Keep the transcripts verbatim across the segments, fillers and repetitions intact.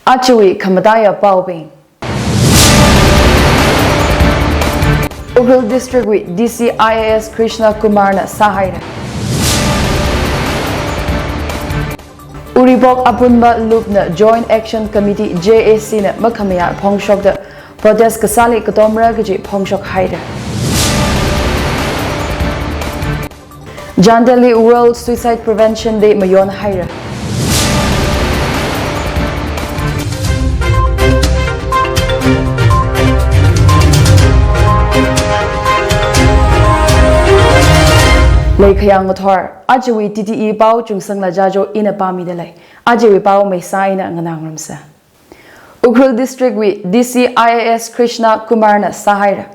Ajawui khamataiya paobing. Ukhrul District wui D C I A S Krishna Kumar na sāhaira. Uripok Apunba Lupna Joint Action Committee, J A C na makhamayā phongshokda protest kasāli katomra kaji phongshok haira. Chandel li World Suicide Prevention Day mayon haira. Leikhayang ngathor, ajawui T T E pao Chungsangla Jajo ina pāmida lei. Ajawui pao maisā eina nganāngarumsa. Ukhrul District wui D C I A S Krishna Kumar na sāhaira.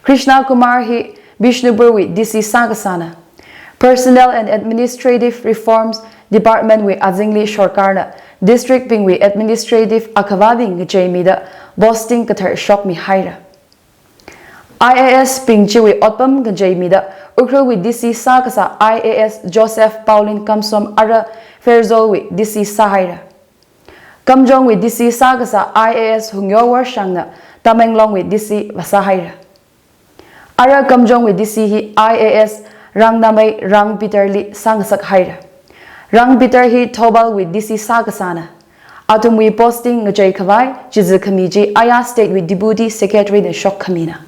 Krishna Kumar hi Bishnupur wui D C sākasāna. Personnel and Administrative Reforms Department wui azingli sorkarna district bingwui administrative akhavābing ngacheimida posting kathar shokmi haira. I A S bing chiwui otpam ngacheimida Ukhrul wui D C sākasā I A S Joseph Paulin Kamsom ara Pherzawl wui D C sāhaira. Kamjong wui D C sākasā I A S Hungyo Worshang na Tamenglong wui D C vāsāhaira. Ara Kamjong wui D C hi I A S Rangnamei Rang Peter li sāngasak haira. Rang Peter hi Thoubal wui D C sākasāna. Athumwui posting ngachei khavai chizi khami chi aya State wui Deputy Secretary na shok khamina.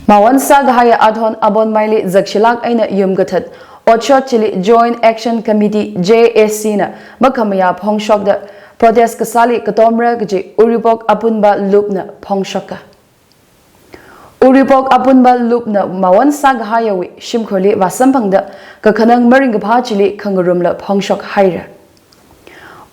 Mawon sākahaiya Athon Abonmai li zakshilak eina yum kathat otshot chili Joint Action Committee, J A C na makhamayā phongshokda protest kasāli katomra kaji Uripok Apunba Lupna phongshoka. Uripok Apunba Lupna mawon sākahaiyawui shimkhurli vāsamphangda kakhanang maringkaphā chili khangarumla phongshok haira.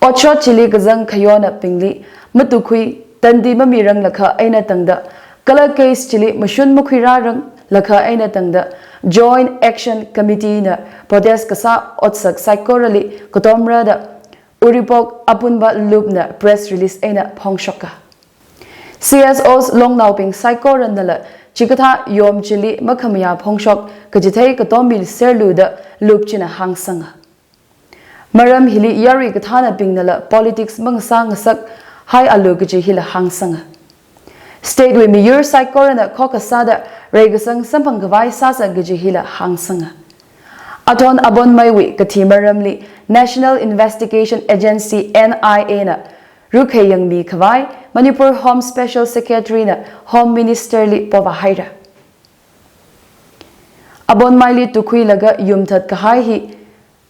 Otshot chili kazang khayonnaobingli matukhui tandi mamiranglakha eina tangda, kala case chili mashun makhuirāranglakha eina tangda, Joint Action Committee na protest kasā otsak saikorali katomra da Uripok Apunba Lupna press release eina phongshoka. C S Os longnaobing saikoranala chikathā yom chili makhamayā phongshok kachithei katommiserlu da Lup china hāngsanga. Maram hili yarui kathānabingnala politics mangasā ngasak haialu kaji hila hāngsanga. State wui miyur saikorana khokkha sāda reikasang samphang khavai sāsa kaji hila hāngsanga. Athon Abonmai wui kathi maramli National Investigation Agency, N I A na rukhei yangmi khavai Manipur Home Special Secretary na Home Minister li povā haira. Abonmai li tukhuilaga yumthat kahai hi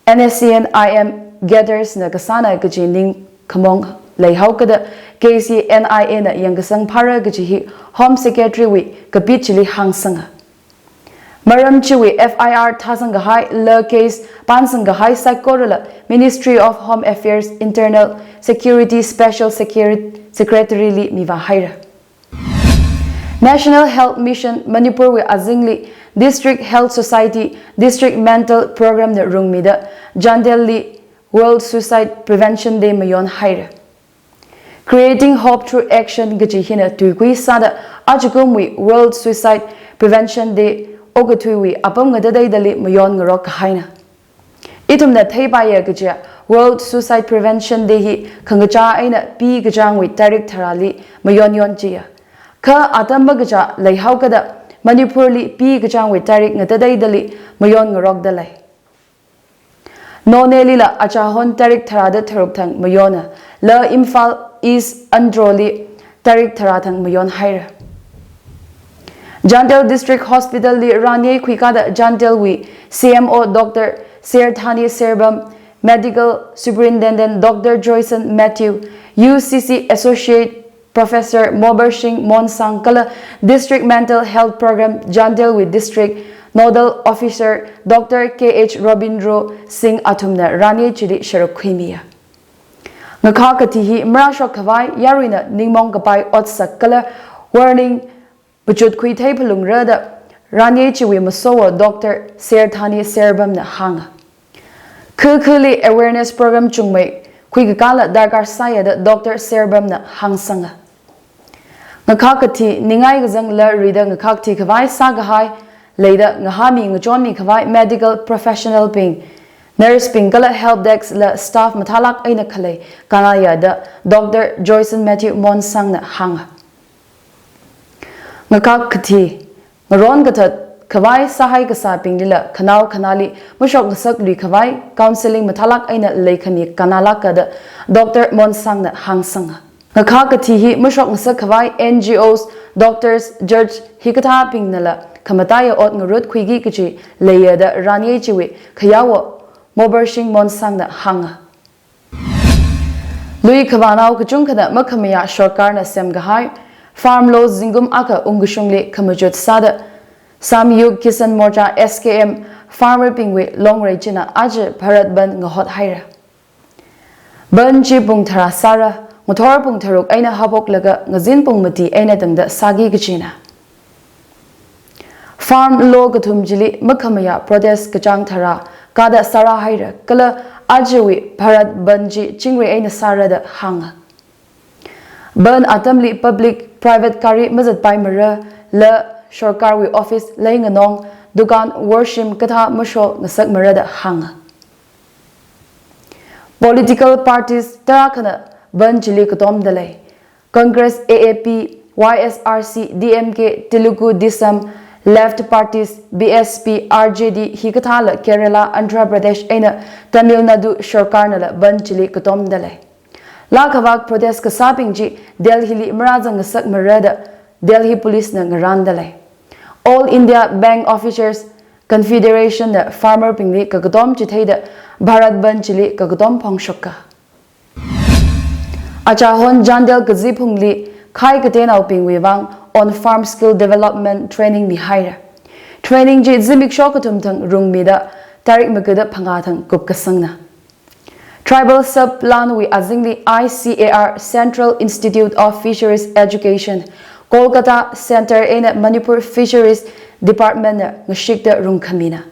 N S C N I M cadres na kasāna kaji ningkhamong leihaokada case hi N I A na yangkasang phāra kaji hi Home Secretary wui kapit chili hāngsanga. Maram chiwui F I R thāsang kahai la case pansang kahai saikorala Ministry of Home Affairs Internal Security Special Security Secretary li mivā haira. National Health Mission Manipur wui azingli District Health Society District Mental Program na rungmida Chandel li World Suicide Prevention Day mayon haira. Creating Hope Through Action kaji hina tuikui sāda ajakumwui World Suicide Prevention Day okathuiwui apam ngatateidali mayon ngarok kahaina. Ithumna theipaiya kaja World Suicide Prevention Day hi khangachā eina P kachāngwui tarik tharāli mayon yonchiya. Kha atam makachā leihaokada Manipur li P kachāngwui tarik ngatateidali mayon ngarokda lei. Noney lila achahon tarik tharāda tharuk thang mayona, la Imphal East Andro li tarik tharā thang mayon haira. Chandel District Hospital li ranye khuikada Chandel wui C M O Doctor Serthani Serbam, Medical Superintendent Doctor Joyson Matthew, U C C Associate Professor Mobar Singh Monsang kala District Mental Health Program Chandel wui District Nodal Officer Doctor K H Robindro Singh athumna ranye chili sharuk khuimiya. Ngakhā kathi hi marāshok khavai yaruina ningmong kapai otsak kala warning pachut khuithei phalungra da ranye chiwui masowo Doctor Serthani Serbam na hānga. Khukhuli awareness program chungmei khuikakāla darkar sāya da Doctor Serbam na hāngsanga. Ngakhā kathi ningai kazangla rida ngakhak thi khavai sākahai leida ngahāmi ngachonmi khavai medical professional bing nurse bing kala help desk la staff mathālāk eina khalei kannaya da Doctor Joyson Matthew Monsangna hānga. Ngakhak kathi, ngaron kathat khavai sāhai kasābinglila khanao khanāli mashokngasak lui khavai counselling mathālāk eina leikhami kannalāka da Doctor Monsangna hāngsanga. Ngakhak kathi hi mashokngasak khavai N G Os, doctors, judge hikathābingnala khamataiya ot ngarutkhuiki kachi leiya da ranye chiwui khayawo Mobershing Monsangna hānga. Lui khavānao kachungkhana makhamayā sorkarna semkahai Farm Law zingkum akha ungkashungli khamachut sāda Samyukt Kisan Morcha, S K M, farmer bingwui longrei china aja Bharat Bandh ngahot haira. Bandh chi pung tharā sāra, ngathor pung tharuk eina haophoklaga ngazin pung mati eina tangda sāki kachina. Farm Law kathum chili makhamayā protest kachāng tharā kada sārā haira, kala ajawui Bharat Bandh chi chingri eina sāra da hānga. Bandh atamli public, private gari mazatpaimara, la sorkarwui office leinganong, dukan, worshim kathā mashokngasakmara da hānga. Political parties tarākhana bandh chili katomda lei. Congress, A A P, Y S R C, D M K, Telugu Desam, Left Parties, B S P, R J D hikathāla Kerala, Andhra Pradesh eina Tamil Nadu sorkarnala bandh chili katomda lei. Laa khavāk protest kasābing chi Delhili marāzangngasakmara da Delhi Policena ngarānda lei. All India Bank Officers Confederationna farmer bingli kakatom chitheida Bharat Bandh chili kakatom phongshoka. Achahon Chandel kaziphungli khai kateinaobingwui vang on-farm skill development training mihaira. Training chi zimiksho kathum thang rungmida tarik magada phangā thang kupkasangna. Tribal Sub Plan wui azingli I C A R, Central Institute of Fisheries Education, Kolkata Centre eina Manipur Fisheries Departmentna ngashikta rungkhamina.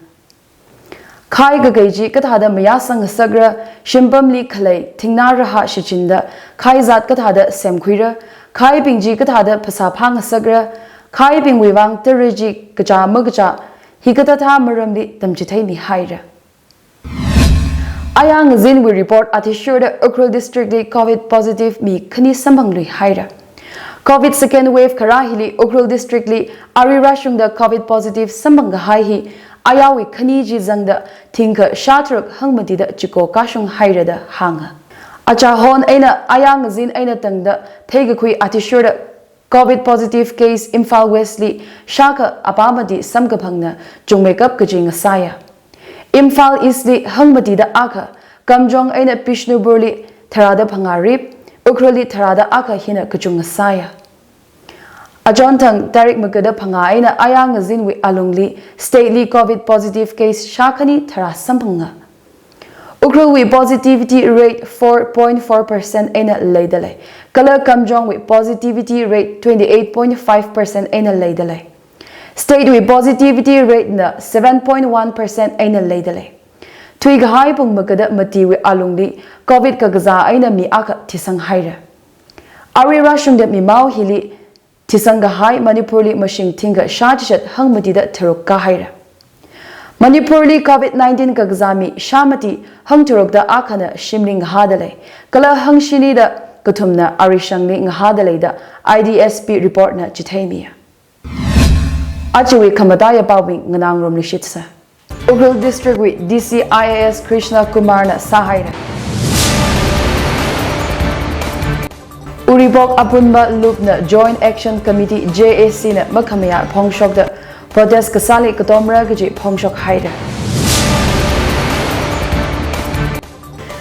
Khai kakai chi kathāda mayāsangngasakra, shimpamli khalei thingnā rahā shichinda khai zat kathāda semkhuira, khaibing chi kathāda phasā phāngasakra, khaibingwui vang tara chi kachā makachā, hikathāthā maramli tamchitheimihaira. Ayā ngazinwui report athishurda Ukhrul Districtli covid positive mi khani samphangluihaira. Covid second wave kharā hili Ukhrul Districtli arui rāshungda covid positive samphangkahai hi ayāwui khani chi zangda thingkha shātharuk hangmatida chiko kashunghaira da hānga. Achahon eina ayā ngazin eina tangda theikakhui athishurda covid positive case Imphal Westli shākha apā mati samkaphangna chungmeikap kaji ngasāya. Imphal Eastli hangmatida akha, Kamjong eina Bishnuphurli tharāda phangā rip, Ukhrulli tharāda akha hina kachung ngasāya. Achonthang tarik magada phangā eina ayā ngazinwui alungli stateli covid positive case shākhani tharā samphanga. Ukhrulwui positivity rate four point four percent eina leida lei, kala Kamjongwui positivity rate twenty eight point five percent eina leida lei. Statewui positivity ratena seven point one percent eina leida lei. Thuikahai pung magada matiwui alungli covid kakazā eina mi akha thisanghaira. Arui rāshungda mimao hili thisangkahai Manipurli mashing thingkha shā chichat hangmatida tharuk kāhaira. Manipurli covid nineteen kakazā mi shāmati hangtharukda akhana shimli ngahāda lei, kala hangshinida kathumna arishangli ngahāda lei da I D S P reportna chitheimiya. Ajawui khamataiya paobing nganāngarumluishitsa. Ukhrul Districtwui D C I A S Krishna Kumarna sāhaira. Uripok Apunba Lupna Joint Action Committee, J A C na makhamayā phongshokda protest kasāli katomra kaji phongshokhaira.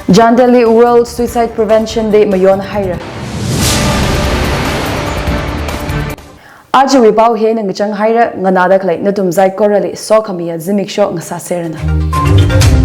Chandelli World Suicide Prevention Day mayonhaira. Ajawui pao hi eina ngachanghaira, nganāda khalei nathum saikorali sokhamiya zimiksho ngasāseranu.